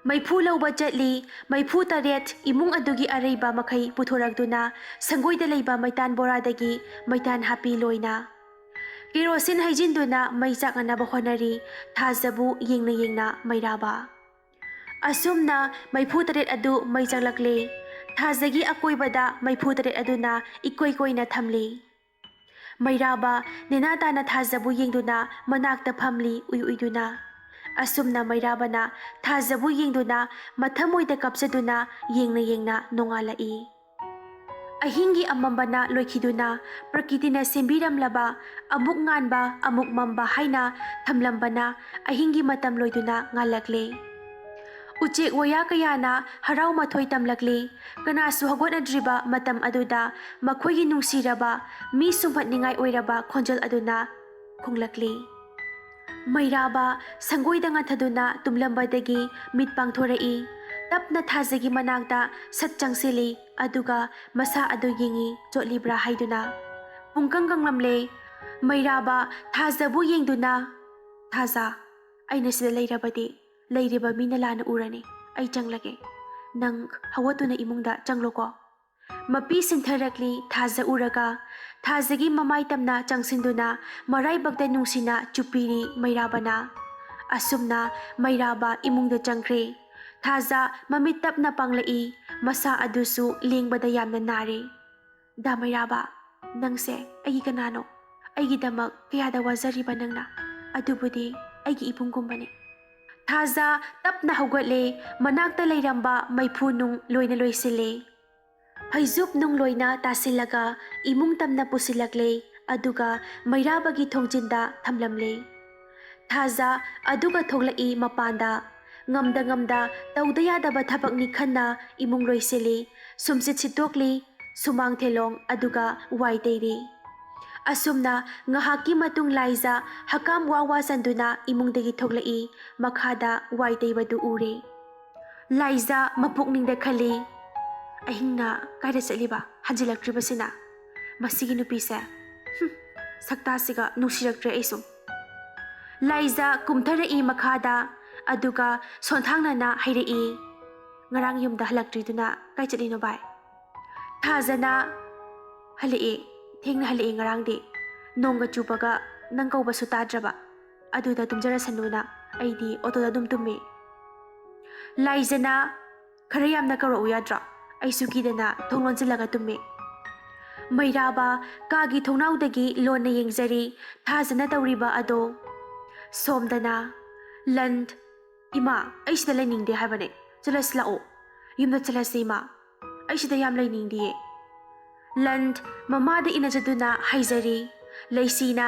ꯃꯩꯐꯨ ꯂꯧꯕ ꯆꯠꯂꯤ꯫ ꯃꯩꯐꯨ ꯇꯔꯦꯠ ꯏꯃꯨꯡ ꯑꯗꯨꯒꯤ ꯑꯔꯩꯕ ꯃꯈꯩ ꯄꯨꯊꯣꯔꯛꯇꯨꯅ ꯁꯪꯒꯣꯏꯗ ꯂꯩꯕ ꯃꯩꯇꯥꯟ ꯕꯣꯔꯥꯗꯒꯤ ꯃꯩꯇꯥꯟ ꯍꯥꯞꯄꯤ ꯂꯣꯏꯅ꯫ ꯀꯦꯔꯣꯁꯤꯟ ꯍꯩꯖꯤꯟꯗꯨꯅ ꯃꯩ ꯆꯥꯛꯅꯅꯕ ꯍꯣꯠꯅꯔꯤ ꯊꯥꯖꯕꯨ ꯌꯦꯡꯅ ꯌꯦꯡꯅ ꯃꯩꯔꯥꯕ꯫ ꯑꯁꯨꯝꯅ ꯃꯩꯐꯨ ꯇꯔꯦꯠ ꯑꯗꯨ ꯃꯩ ꯆꯥꯛꯂꯛꯂꯦ꯫ ꯊꯥꯖꯒꯤ ꯑꯀꯣꯏꯕꯗ ꯃꯩꯐꯨ ꯇꯔꯦꯠ ꯑꯗꯨꯅ ꯏꯀꯣꯏ ꯀꯣꯏꯅ ꯊꯝꯂꯤ꯫ ꯃꯩꯔꯥꯕ ꯅꯦꯅꯥ ꯇꯥꯅ ꯊꯥꯖꯕꯨ ꯌꯦꯡꯗꯨꯅ ꯃꯅꯥꯛꯇ ꯐꯝꯂꯤ ꯎꯏ ꯎꯏꯗꯨꯅ꯫ ꯑꯁꯨꯝꯅ ꯃꯩꯔꯥꯕꯅ ꯊꯥꯖꯕꯨ ꯌꯦꯡꯗꯨꯅ ꯃꯊꯃꯣꯏꯗ ꯀꯞꯆꯗꯨꯅ ꯌꯦꯡꯅ ꯌꯦꯡꯅ ꯅꯣꯡꯉꯥꯜꯂꯛꯏ꯫ ꯑꯍꯤꯡꯒꯤ ꯑꯃꯝꯕꯅ ꯂꯣꯏꯈꯤꯗꯨꯅ ꯄ꯭ꯔꯀꯤꯇꯤꯅ ꯁꯦꯝꯕꯤꯔꯝꯂꯕ ꯑꯃꯨꯛ ꯉꯥꯟꯕ ꯑꯃꯨꯛ ꯃꯝꯕ ꯍꯥꯏꯅ ꯊꯝꯂꯝꯕꯅ ꯑꯍꯤꯡꯒꯤ ꯃꯇꯝ ꯂꯣꯏꯗꯨꯅ ꯉꯥꯜꯂꯛꯂꯦ꯫ ꯎꯆꯦꯛ ꯋꯥꯌꯥ ꯀꯌꯥꯅ ꯍꯔꯥꯎ ꯃꯊꯣꯏ ꯇꯝꯂꯛꯂꯤ꯫ ꯀꯅꯥꯁꯨ ꯍꯧꯒꯠꯅꯗ꯭ꯔꯤꯕ ꯃꯇꯝ ꯑꯗꯨꯗ ꯃꯈꯣꯏꯒꯤ ꯅꯨꯡꯁꯤꯔꯕ, ꯃꯤ ꯁꯨꯝꯍꯠꯅꯤꯡꯉꯥꯏ ꯑꯣꯏꯔꯕ ꯈꯣꯟꯖꯦꯜ ꯑꯗꯨꯅ ꯈꯣꯡꯂꯛꯂꯤ꯫ ꯃꯩꯔꯥꯕ ꯁꯪꯒꯣꯏꯗ ꯉꯟꯊꯗꯨꯅ ꯇꯨꯝꯂꯝꯕꯗꯒꯤ ꯃꯤꯠ ꯄꯥꯡꯊꯣꯔꯛꯏ꯫ ꯇꯞꯅ ꯊꯥꯖꯒꯤ ꯃꯅꯥꯛꯇ ꯁꯠ ꯆꯪꯁꯤꯜꯂꯤ, ꯑꯗꯨꯒ ꯃꯁꯥ ꯑꯗꯨ ꯌꯦꯡꯉꯤ, ꯆꯣꯠꯂꯤꯕ꯭ꯔꯥ ꯍꯥꯏꯗꯨꯅ꯫ ꯄꯨꯡꯀꯪ ꯀꯪꯂꯝꯂꯦ꯫ ꯃꯩꯔꯥꯕ ꯊꯥꯖꯕꯨ ꯌꯦꯡꯗꯨꯅ, "ꯊꯥꯖ, ꯑꯩꯅ ꯁꯤꯗ ꯂꯩꯔꯕꯗꯤ ꯂꯩꯔꯤꯕ ꯃꯤꯅ ꯂꯥꯟꯅ ꯎꯔꯅꯤ꯫ ꯑꯩ ꯆꯪꯂꯒꯦ꯫ ꯅꯪ ꯍꯧꯒꯠꯇꯨꯅ ꯏꯃꯨꯡꯗ ꯆꯪꯂꯣꯀꯣ꯫" ꯃꯄꯤ ꯁꯤꯟꯊꯔꯛꯂꯤ ꯊꯥꯖ ꯎꯔꯒ꯫ ꯊꯥꯖꯒꯤ ꯃꯃꯥꯏ ꯇꯝꯅ ꯆꯪꯁꯤꯟꯗꯨꯅ ꯃꯔꯥꯏꯕꯛꯇ ꯅꯨꯡꯁꯤꯅ ꯆꯨꯞꯄꯤꯔꯤ ꯃꯩꯔꯥꯕꯅ꯫ ꯑꯁꯨꯝꯅ ꯃꯩꯔꯥꯕ ꯏꯃꯨꯡꯗ ꯆꯪꯈ꯭ꯔꯦ꯫ ꯊꯥꯖ ꯃꯃꯤꯠ ꯇꯞꯅ ꯄꯥꯡꯂꯛꯏ, ꯃꯁꯥ ꯑꯗꯨꯁꯨ ꯂꯦꯡꯕꯗ ꯌꯥꯝꯅ ꯅꯥꯔꯦ꯫ "ꯗꯥ ꯃꯩꯔꯥꯕ, ꯅꯪꯁꯦ ꯑꯩꯒꯤ ꯀꯅꯥꯅꯣ? ꯑꯩꯒꯤꯗꯃꯛ ꯀꯌꯥꯗ ꯋꯥꯖꯔꯤꯕ ꯅꯪꯅ? ꯑꯗꯨꯕꯨꯗꯤ ꯑꯩꯒꯤ ꯏꯕꯨꯡꯒꯨꯝꯕꯅꯤ꯫" ꯊꯥꯖ ꯇꯞꯅ ꯍꯧꯒꯠꯂꯦ, ꯃꯅꯥꯛꯇ ꯂꯩꯔꯝꯕ ꯃꯩꯐꯨ ꯅꯨꯡ ꯂꯣꯏꯅ ꯂꯣꯏꯁꯤꯜꯂꯦ꯫ ꯐꯩꯖꯨꯞ ꯅꯨꯡ ꯂꯣꯏꯅ ꯇꯥꯁꯤꯜꯂꯒ ꯏꯃꯨꯡ ꯇꯝꯅ ꯄꯨꯁꯤꯜꯂꯛꯂꯦ, ꯑꯗꯨꯒ ꯃꯩꯔꯥꯕꯒꯤ ꯊꯣꯡꯖꯤꯟꯗ ꯊꯝꯂꯝꯂꯦ꯫ ꯊꯥꯖ ꯑꯗꯨꯒ ꯊꯣꯛꯂꯛꯏ ꯃꯄꯥꯟꯗ꯫ ꯉꯝꯗ ꯉꯝꯗ ꯇꯧꯗ ꯌꯥꯗꯕ ꯊꯕꯛꯅꯤ ꯈꯟꯅ ꯏꯃꯨꯡ ꯂꯣꯏꯁꯤꯜꯂꯤ, ꯁꯨꯝꯁꯤꯠ ꯁꯤꯠꯇꯣꯛꯂꯤ, ꯁꯨꯃꯥꯡ ꯊꯦꯂꯣꯡ ꯑꯗꯨꯒ ꯋꯥꯏ ꯇꯩꯔꯤ꯫ ꯑꯁꯨꯝꯅ ꯉꯥꯏꯍꯥꯛꯀꯤ ꯃꯇꯨꯡ ꯂꯥꯏꯖ ꯍꯀꯥꯝ ꯋꯥ ꯋꯥ ꯆꯟꯗꯨꯅ ꯏꯃꯨꯡꯗꯒꯤ ꯊꯣꯛꯂꯛꯏ, ꯃꯈꯥꯗ ꯋꯥꯏ ꯇꯩꯕꯗꯨ ꯎꯔꯦ꯫ ꯂꯥꯏꯖ ꯃꯄꯨꯛꯅꯤꯡꯗ ꯈꯜꯂꯤ, "ꯑꯍꯤꯡꯅ ꯀꯥꯏꯗ ꯆꯠꯂꯤꯕ? ꯍꯟꯖꯤꯜꯂꯛꯇ꯭ꯔꯤꯕꯁꯤꯅ? ꯃꯁꯤꯒꯤ ꯅꯨꯄꯤꯁꯦ, ꯍꯨꯝ, ꯁꯛꯇꯥꯁꯤꯒ ꯅꯨꯡꯁꯤꯔꯛꯇ꯭ꯔꯦ ꯑꯩꯁꯨ꯫" ꯂꯥꯏꯖ ꯀꯨꯝꯊꯔꯛꯏ ꯃꯈꯥꯗ, ꯑꯗꯨꯒ ꯁꯣꯟꯊꯥꯡꯅꯅ ꯍꯥꯏꯔꯛꯏ, "ꯉꯔꯥꯡ ꯌꯨꯝꯗ ꯍꯜꯂꯛꯇ꯭ꯔꯤꯗꯨꯅ ꯀꯥꯏ ꯆꯠꯂꯤꯅꯣ ꯚꯥꯏ?" ꯊꯥꯖꯅ, "ꯍꯜꯂꯛꯑꯦ, ꯊꯦꯡꯅ ꯍꯜꯂꯛꯑꯦ ꯉꯔꯥꯡꯗꯤ꯫ ꯅꯣꯡꯒ ꯆꯨꯕꯒ ꯅꯪ ꯀꯧꯕꯁꯨ ꯇꯥꯗ꯭ꯔꯕ, ꯑꯗꯨꯗ ꯇꯨꯝꯖꯔꯁꯅꯨꯅ ꯑꯩꯗꯤ ꯑꯣꯇꯣꯗ ꯑꯗꯨꯝ ꯇꯨꯝꯃꯦ꯫" ꯂꯥꯏꯖꯅ, "ꯈꯔ ꯌꯥꯝꯅ ꯀꯧꯔꯛꯎ ꯌꯥꯗ꯭ꯔꯣ? ꯑꯩꯁꯨ ꯀꯤꯗꯅ ꯊꯣꯡ ꯂꯣꯟꯁꯤꯜꯂꯒ ꯇꯨꯝꯃꯦ꯫" ꯃꯩꯔꯥꯕ ꯀꯥꯒꯤ ꯊꯣꯡꯅꯥꯎꯗꯒꯤ ꯂꯣꯟꯅ ꯌꯦꯡꯖꯔꯤ, ꯊꯥꯖꯅ ꯇꯧꯔꯤꯕ ꯑꯗꯣ꯫ ꯁꯣꯝꯗꯅ, "ꯂꯟ, ꯏꯃꯥ, ꯑꯩ ꯁꯤꯗ ꯂꯩꯅꯤꯡꯗꯦ ꯍꯥꯏꯕꯅꯦ꯫ ꯆꯠꯂꯁꯤ ꯂꯥꯛꯑꯣ꯫ ꯌꯨꯝꯗ ꯆꯠꯂꯁꯤ ꯏꯃꯥ꯫ ꯑꯩ ꯁꯤꯗ ꯌꯥꯝ ꯂꯩꯅꯤꯡꯗꯤꯌꯦ꯫" ꯂꯟ ꯃꯃꯥꯗ ꯏꯅꯖꯗꯨꯅ ꯍꯥꯏꯖꯔꯤ꯫ ꯂꯩꯁꯤꯅ,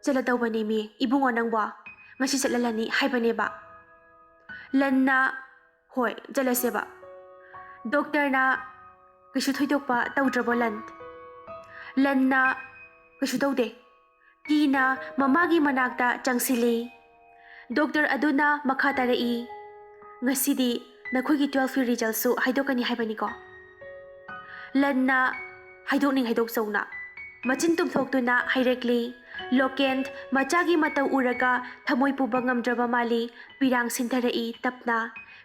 "ꯆꯠꯂꯗꯧꯕꯅꯦꯃꯤ ꯏꯕꯨꯡꯉꯣ ꯅꯪꯕꯣ꯫ ꯉꯁꯤ ꯆꯠꯍꯜꯂꯅꯤ ꯍꯥꯏꯕꯅꯦꯕ꯫" ꯂꯟꯅ, "ꯍꯣꯏ, ꯆꯠꯂꯁꯦꯕ꯫" ꯗꯣꯛꯇꯔꯅ, "ꯀꯩꯁꯨ ꯊꯣꯏꯗꯣꯛꯄ ꯇꯧꯗ꯭ꯔꯕꯣ ꯂꯟ?" ꯂꯟꯅ, "ꯀꯩꯁꯨ ꯇꯧꯗꯦ꯫" ꯀꯤꯅ ꯃꯃꯥꯒꯤ ꯃꯅꯥꯛꯇ ꯆꯪꯁꯤꯜꯂꯤ꯫ ꯗꯣꯛꯇꯔ ꯑꯗꯨꯅ ꯃꯈꯥ ꯇꯥꯔꯛꯏ, "ꯉꯁꯤꯗꯤ ꯅꯈꯣꯏꯒꯤ twelfth ꯀꯤ resultꯁꯨ ꯍꯥꯏꯗꯣꯛꯀꯅꯤ ꯍꯥꯏꯕꯅꯤꯀꯣ?" ꯂꯟꯅ ꯍꯥꯏꯗꯣꯛꯅꯤꯡ ꯍꯥꯏꯗꯣꯛꯆꯧꯅ ꯃꯆꯤꯟ ꯇꯨꯝꯊꯣꯛꯇꯨꯅ ꯍꯥꯏꯔꯛꯂꯤ꯫ ꯂꯣꯀꯦꯟ ꯃꯆꯥꯒꯤ ꯃꯇꯧ ꯎꯔꯒ ꯊꯃꯣꯏ ꯄꯨꯕ ꯉꯝꯗ꯭ꯔꯕ ꯃꯥꯜꯂꯤ꯫ ꯄꯤꯔꯥꯡ ꯁꯤꯟꯊꯔꯛꯏ ꯇꯞꯅ꯫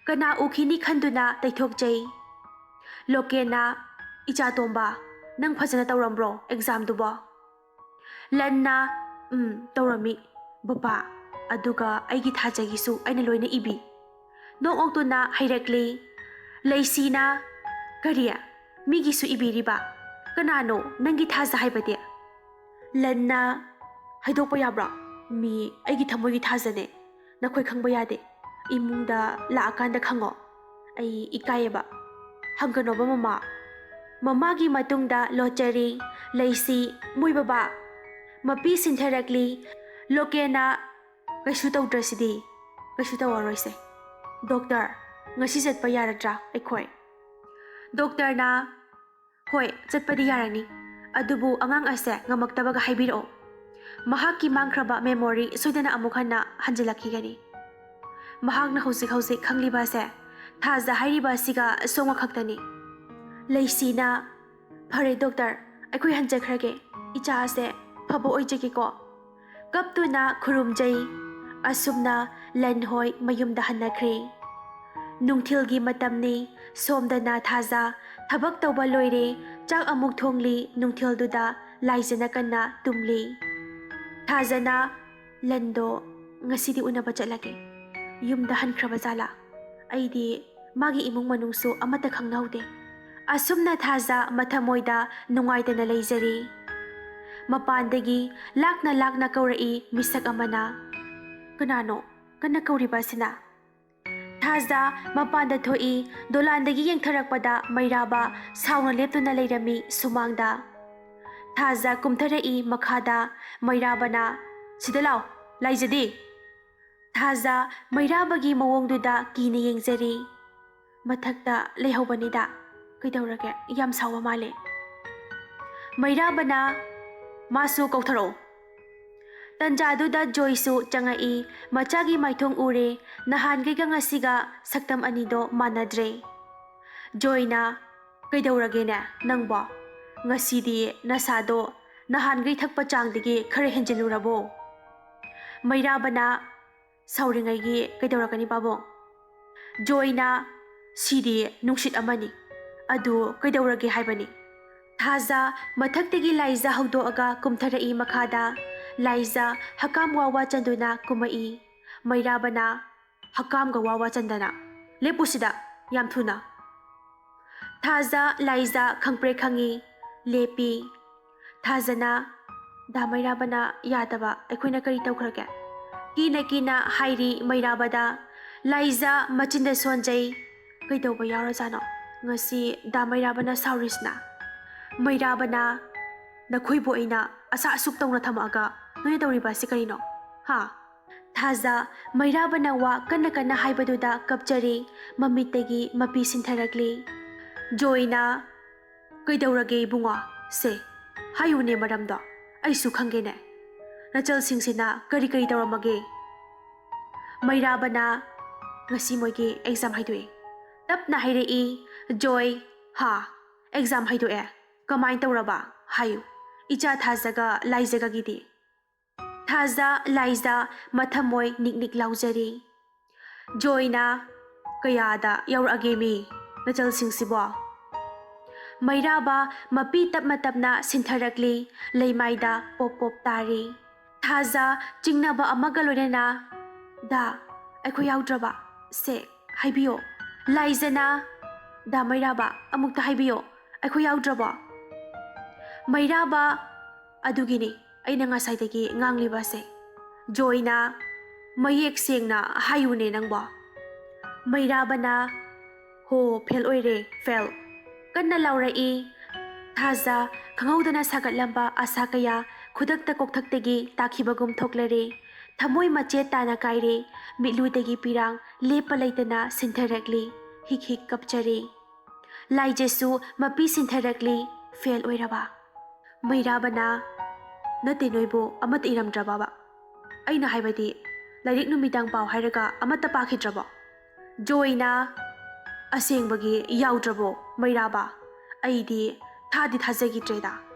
ꯀꯅꯥ ꯎꯈꯤꯅꯤ ꯈꯟꯗꯨꯅ ꯇꯩꯊꯣꯛꯆꯩ꯫ ꯂꯣꯀꯦꯟꯅ, "ꯏꯆꯥ ꯇꯣꯝꯕ, ꯅꯪ ꯐꯖꯅ ꯇꯧꯔꯝꯕ꯭ꯔꯣ examꯗꯨꯕꯣ?" ꯂꯟꯅ, "ꯎꯝ, ꯇꯧꯔꯝꯃꯤ ꯕꯕꯥ, ꯑꯗꯨꯒ ꯑꯩꯒꯤ ꯊꯥꯖꯒꯤꯁꯨ ꯑꯩꯅ ꯂꯣꯏꯅ ꯏꯕꯤ꯫" ꯅꯣꯛ ꯅꯣꯛꯇꯨꯅ ꯍꯥꯏꯔꯛꯂꯤ꯫ ꯂꯩꯁꯤꯅ, "ꯀꯔꯤ? ꯃꯤꯒꯤꯁꯨ ꯏꯕꯤꯔꯤꯕ? ꯀꯅꯥꯅꯣ ꯅꯪꯒꯤ ꯊꯥꯖ ꯍꯥꯏꯕꯗꯤ?" ꯂꯟꯅ, "ꯍꯥꯏꯗꯣꯛꯄ ꯌꯥꯕ꯭ꯔꯣ? ꯃꯤ ꯑꯩꯒꯤ ꯊꯃꯣꯏꯒꯤ ꯊꯥꯖꯅꯦ꯫ ꯅꯈꯣꯏ ꯈꯪꯕ ꯌꯥꯗꯦ꯫ ꯏꯃꯨꯡꯗ ꯂꯥꯛꯑꯀꯥꯟꯗ ꯈꯪꯉꯣ꯫ ꯑꯩ ꯏꯀꯥꯏꯌꯦꯕ꯫" "ꯍꯪꯒꯅꯣꯕ ꯃꯃꯥ꯫" ꯃꯃꯥꯒꯤ ꯃꯇꯨꯡꯗ ꯂꯣꯠꯆꯔꯤ꯫ ꯂꯩꯁꯤ, "ꯃꯣꯏ ꯕꯕꯥ!" ꯃꯄꯤ ꯁꯤꯟꯊꯔꯛꯂꯤ꯫ ꯂꯣꯀꯦꯅ, "ꯀꯩꯁꯨ ꯇꯧꯗ꯭ꯔꯁꯤꯗꯤ꯫ ꯀꯩꯁꯨ ꯇꯧꯔꯔꯣꯏꯁꯦ꯫ ꯗꯣꯛꯇꯔ, ꯉꯁꯤ ꯆꯠꯄ ꯌꯥꯔꯗ꯭ꯔꯥ ꯑꯩꯈꯣꯏ?" ꯗꯣꯛꯇꯔꯅ, "ꯍꯣꯏ, ꯆꯠꯄꯗꯤ ꯌꯥꯔꯅꯤ꯫ ꯑꯗꯨꯕꯨ ꯑꯉꯥꯡ ꯑꯁꯦ ꯉꯝꯃꯛꯇꯕꯒ ꯍꯥꯏꯕꯤꯔꯛꯑꯣ꯫ ꯃꯍꯥꯛꯀꯤ ꯃꯥꯡꯈ꯭ꯔꯕ ꯃꯦꯃꯣꯔꯤ ꯁꯣꯏꯗꯅ ꯑꯃꯨꯛ ꯍꯟꯅ ꯍꯟꯖꯤꯜꯂꯛꯈꯤꯒꯅꯤ꯫ ꯃꯍꯥꯛꯅ ꯍꯧꯖꯤꯛ ꯍꯧꯖꯤꯛ ꯈꯪꯂꯤꯕ ꯑꯁꯦ ꯊꯥꯖ ꯍꯥꯏꯔꯤꯕ ꯑꯁꯤꯒ ꯁꯣꯝꯒ ꯈꯛꯇꯅꯤ꯫" ꯂꯩꯁꯤꯅ, "ꯐꯔꯦ ꯗꯣꯛꯇꯔ, ꯑꯩꯈꯣꯏ ꯍꯟꯖꯈ꯭ꯔꯒꯦ꯫ ꯏꯆꯥ ꯑꯁꯦ ꯐꯕ ꯑꯣꯏꯖꯒꯦꯀꯣ꯫" ꯀꯞꯇꯨꯅ ꯈꯨꯔꯨꯝꯖꯩ꯫ ꯑꯁꯨꯝꯅ ꯂꯟꯍꯣꯏ ꯃꯌꯨꯝꯗ ꯍꯟꯅꯈ꯭ꯔꯦ꯫ ꯅꯨꯡꯊꯤꯜꯒꯤ ꯃꯇꯝꯅꯤ꯫ ꯁꯣꯝꯗꯅ ꯊꯥꯖ ꯊꯕꯛ ꯇꯧꯕ ꯂꯣꯏꯔꯦ꯫ ꯆꯥꯛ ꯑꯃꯨꯛ ꯊꯣꯡꯂꯤ꯫ ꯅꯨꯡꯊꯤꯜꯗꯨꯗ ꯂꯥꯏꯖꯅ ꯀꯟꯅ ꯇꯨꯝꯂꯤ꯫ ꯊꯥꯖꯅ, "ꯂꯟꯗꯣ ꯉꯁꯤꯗꯤ ꯎꯅꯕ ꯆꯠꯂꯒꯦ꯫ ꯌꯨꯝꯗ ꯍꯟꯈ꯭ꯔꯕ ꯖꯥꯠꯂꯥ? ꯑꯩꯗꯤ ꯃꯥꯒꯤ ꯏꯃꯨꯡ ꯃꯅꯨꯡꯁꯨ ꯑꯃꯠꯇ ꯈꯪꯅꯍꯧꯗꯦ꯫" ꯑꯁꯨꯝꯅ ꯊꯥꯖ ꯃꯊꯃꯣꯏꯗ ꯅꯨꯡꯉꯥꯏꯇꯅ ꯂꯩꯖꯔꯤ꯫ ꯃꯄꯥꯟꯗꯒꯤ ꯂꯥꯛꯅ ꯂꯥꯛꯅ ꯀꯧꯔꯛꯏ ꯃꯤꯁꯛ ꯑꯃꯅ꯫ "ꯀꯅꯥꯅꯣ ꯀꯟꯅ ꯀꯧꯔꯤꯕ ꯑꯁꯤꯅ?" ꯊꯥꯖ ꯃꯄꯥꯟꯗ ꯊꯣꯛꯏ꯫ ꯗꯣꯂꯥꯟꯗꯒꯤ ꯌꯦꯡꯊꯔꯛꯄꯗ ꯃꯩꯔꯥꯕ ꯁꯥꯎꯅ ꯂꯦꯞꯇꯨꯅ ꯂꯩꯔꯝꯃꯤ ꯁꯨꯃꯥꯡꯗ꯫ ꯊꯥꯖ ꯀꯨꯝꯊꯔꯛꯏ ꯃꯈꯥꯗ꯫ ꯃꯩꯔꯥꯕꯅ, "ꯁꯤꯗ ꯂꯥꯎ, ꯂꯥꯏꯖꯗꯦ!" ꯊꯥꯖ ꯃꯩꯔꯥꯕꯒꯤ ꯃꯑꯣꯡꯗꯨꯗ ꯀꯤꯅ ꯌꯦꯡꯖꯔꯤ꯫ "ꯃꯊꯛꯇ ꯂꯩꯍꯧꯕꯅꯤꯗ꯫ ꯀꯩꯗꯧꯔꯒꯦ? ꯌꯥꯝ ꯁꯥꯎꯕ ꯃꯥꯜꯂꯦ꯫" ꯃꯩꯔꯥꯕꯅ, "ꯃꯥꯁꯨ ꯀꯧꯊꯔꯛꯑꯣ꯫" ꯇꯟꯖꯥꯗꯨꯗ ꯖꯣꯏꯁꯨ ꯆꯪꯉꯛꯏ꯫ ꯃꯆꯥꯒꯤ ꯃꯥꯏꯊꯣꯡ ꯎꯔꯦ꯫ ꯅꯍꯥꯟꯈꯩꯒ ꯉꯁꯤꯒ ꯁꯛꯇꯝ ꯑꯅꯤꯗꯣ ꯃꯥꯟꯅꯗ꯭ꯔꯦ꯫ ꯖꯣꯏꯅ, "ꯀꯩꯗꯧꯔꯒꯦꯅꯦ ꯅꯪꯕꯣ? ꯉꯁꯤꯗꯤ ꯅꯁꯥꯗꯣ ꯅꯍꯥꯟꯈꯩ ꯊꯛꯄ ꯆꯥꯡꯗꯒꯤ ꯈꯔ ꯍꯦꯟꯖꯤꯜꯂꯨꯔꯕꯣ?" ꯃꯩꯔꯥꯕꯅ, "ꯁꯥꯎꯔꯤꯉꯩꯒꯤ ꯀꯩꯗꯧꯔꯛꯀꯅꯤ ꯄꯥꯕꯨꯡ?" ꯖꯣꯏꯅ, "ꯁꯤꯗꯤ ꯅꯨꯡꯁꯤꯠ ꯑꯃꯅꯤ꯫ ꯑꯗꯨ ꯀꯩꯗꯧꯔꯒꯦ ꯍꯥꯏꯕꯅꯤ?" ꯊꯥꯖ ꯃꯊꯛꯇꯒꯤ ꯂꯥꯏꯖ ꯍꯧꯗꯣꯛꯑꯒ ꯀꯨꯝꯊꯔꯛꯏ ꯃꯈꯥꯗ꯫ ꯂꯥꯏꯖ ꯍꯀꯥꯝ ꯋꯥ ꯋꯥ ꯆꯟꯗꯨꯅ ꯀꯨꯝꯃꯛꯏ꯫ ꯃꯩꯔꯥꯕꯅ, ꯍꯛꯀꯥꯝꯒ ꯋꯥ ꯋꯥ ꯆꯟꯗꯅ꯫ "ꯂꯦꯞꯄꯨ ꯁꯤꯗ, ꯌꯥꯝ ꯊꯨꯅ!" ꯊꯥꯖ, ꯂꯥꯏꯖ ꯈꯪꯄ꯭ꯔꯦꯛ ꯈꯪꯉꯤ꯫ ꯂꯦꯞꯄꯤ꯫ ꯊꯥꯖꯅ, "ꯗꯥ ꯃꯩꯔꯥꯕꯅ ꯌꯥꯗꯕ ꯑꯩꯈꯣꯏꯅ ꯀꯔꯤ ꯇꯧꯈ꯭ꯔꯒꯦ?" ꯀꯤꯅ ꯀꯤꯅ ꯍꯥꯏꯔꯤ ꯃꯩꯔꯥꯕꯗ꯫ ꯂꯥꯏꯖ ꯃꯆꯤꯟꯗ ꯁꯣꯟꯖꯩ꯫ "ꯀꯩꯗꯧꯕ ꯌꯥꯎꯔꯖꯥꯠꯅꯣ? ꯉꯁꯤ ꯗꯥ ꯃꯩꯔꯥꯕꯅ ꯁꯥꯎꯔꯤꯁꯤꯅ?" ꯃꯩꯔꯥꯕꯅ, "ꯅꯈꯣꯏꯕꯨ ꯑꯩꯅ ꯑꯁꯥ ꯑꯁꯨꯛ ꯇꯧꯅ ꯊꯝꯃꯛꯑꯒ ꯅꯣꯏꯅ ꯇꯧꯔꯤꯕ ꯑꯁꯤ ꯀꯔꯤꯅꯣ? ꯍꯥ?" ꯊꯥꯖ, ꯃꯩꯔꯥꯕꯅ ꯋꯥ ꯀꯟꯅ ꯀꯟꯅ ꯍꯥꯏꯕꯗꯨꯗ ꯀꯞꯆꯔꯤ꯫ ꯃꯃꯤꯠꯇꯒꯤ ꯃꯄꯤ ꯁꯤꯟꯊꯔꯛꯂꯤ꯫ ꯖꯣꯏꯅ, "ꯀꯩꯗꯧꯔꯒꯦ ꯏꯕꯨꯡꯉꯣ? ꯁꯦ, ꯍꯥꯏꯌꯨꯅꯦ ꯃꯔꯝꯗꯣ, ꯑꯩꯁꯨ ꯈꯪꯒꯦꯅꯦ꯫ ꯅꯆꯜꯁꯤꯡꯁꯤꯅ ꯀꯔꯤ ꯀꯔꯤ ꯇꯧꯔꯝꯃꯒꯦ?" ꯃꯩꯔꯥꯕꯅ, "ꯉꯁꯤ ꯃꯣꯏꯒꯤ ꯑꯦꯛꯖꯥꯝ ꯍꯥꯏꯗꯣꯛꯑꯦ꯫" ꯇꯞꯅ ꯍꯥꯏꯔꯛꯏ꯫ ꯖꯣꯏ, "ꯍꯥ? ꯑꯦꯛꯖꯥꯝ ꯍꯥꯏꯗꯣꯛꯑꯦ? ꯀꯃꯥꯏꯅ ꯇꯧꯔꯕ? ꯍꯥꯏꯌꯨ꯫ ꯏꯆꯥ ꯊꯥꯖꯒ ꯂꯥꯏꯖꯒꯒꯤꯗꯤ?" ꯊꯥꯖ, ꯂꯥꯏꯖ ꯃꯊꯃꯣꯏ ꯅꯤꯛ ꯅꯤꯛ ꯂꯥꯎꯖꯔꯤ꯫ ꯖꯣꯏꯅ, "ꯀꯌꯥꯗ ꯌꯧꯔꯛꯑꯒꯦ ꯃꯤ ꯅꯆꯜꯁꯤꯡꯁꯤꯕꯣ?" ꯃꯩꯔꯥꯕ ꯃꯄꯤ ꯇꯞꯅ ꯇꯞꯅ ꯁꯤꯟꯊꯔꯛꯂꯤ, ꯂꯩꯃꯥꯏꯗ ꯄꯣꯞ ꯄꯣꯞ ꯇꯥꯔꯤ꯫ ꯊꯥꯖ ꯆꯤꯡꯅꯕ ꯑꯃꯒ ꯂꯣꯏꯅꯅ, "ꯗꯥ, ꯑꯩꯈꯣꯏ ꯌꯥꯎꯗ꯭ꯔꯕ? ꯁꯦ, ꯍꯥꯏꯕꯤꯌꯣ꯫" ꯂꯥꯏꯖꯅ, "ꯗꯥ ꯃꯩꯔꯥꯕ, ꯑꯃꯨꯛꯇ ꯍꯥꯏꯕꯤꯌꯣ, ꯑꯩꯈꯣꯏ ꯌꯥꯎꯗ꯭ꯔꯕꯣ?" ꯃꯩꯔꯥꯕ, "ꯑꯗꯨꯒꯤꯅꯤ ꯑꯩꯅ ꯉꯁꯥꯏꯗꯒꯤ ꯉꯥꯡꯂꯤꯕꯁꯦ꯫" ꯖꯣꯏꯅ, "ꯃꯌꯦꯛ ꯁꯦꯡꯅ ꯍꯥꯏꯌꯨꯅꯦ ꯅꯪꯕꯣ꯫" ꯃꯩꯔꯥꯕꯅ, "ꯍꯣ, ꯐꯦꯜ ꯑꯣꯏꯔꯦ, ꯐꯦꯜ!" ꯀꯟꯅ ꯂꯥꯎꯔꯛꯏ꯫ ꯊꯥꯖ ꯈꯪꯍꯧꯗꯅ ꯁꯥꯒꯠꯂꯝꯕ ꯑꯁꯥ ꯀꯌꯥ ꯈꯨꯗꯛꯇ ꯀꯣꯛꯊꯛꯇꯒꯤ ꯇꯥꯈꯤꯕꯒꯨꯝ ꯊꯣꯛꯂꯔꯦ꯫ ꯊꯃꯣꯏ ꯃꯆꯦꯠ ꯇꯥꯅ ꯀꯥꯏꯔꯦ꯫ ꯃꯤꯠꯂꯨꯗꯒꯤ ꯄꯤꯔꯥꯡ ꯂꯦꯞꯄ ꯂꯩꯇꯅ ꯁꯤꯟꯊꯔꯛꯂꯤ꯫ ꯍꯤꯛ ꯍꯤꯛ ꯀꯞꯆꯔꯤ꯫ ꯂꯥꯏꯖꯁꯨ ꯃꯄꯤ ꯁꯤꯟꯊꯔꯛꯂꯤ꯫ ꯐꯦꯜ ꯑꯣꯏꯔꯕ꯫ ꯃꯩꯔꯥꯕꯅ, "ꯅꯠꯇꯦ, ꯅꯣꯏꯕꯨ ꯑꯃꯠꯇ ꯏꯔꯝꯗ꯭ꯔꯕꯕ? ꯑꯩꯅ ꯍꯥꯏꯕꯗꯤ, ꯂꯥꯏꯔꯤꯛ ꯅꯨꯃꯤꯗꯥꯡ ꯄꯥꯎ ꯍꯥꯏꯔꯒ ꯑꯃꯠꯇ ꯄꯥꯈꯤꯗ꯭ꯔꯕꯣ?" ꯖꯣꯏꯅ, "ꯑꯁꯦꯡꯕꯒꯤ ꯌꯥꯎꯗ꯭ꯔꯕꯣ ꯃꯩꯔꯥꯕ? ꯑꯩꯗꯤ ꯊꯥꯗꯤ ꯊꯥꯖꯈꯤꯗ꯭ꯔꯦꯗ꯫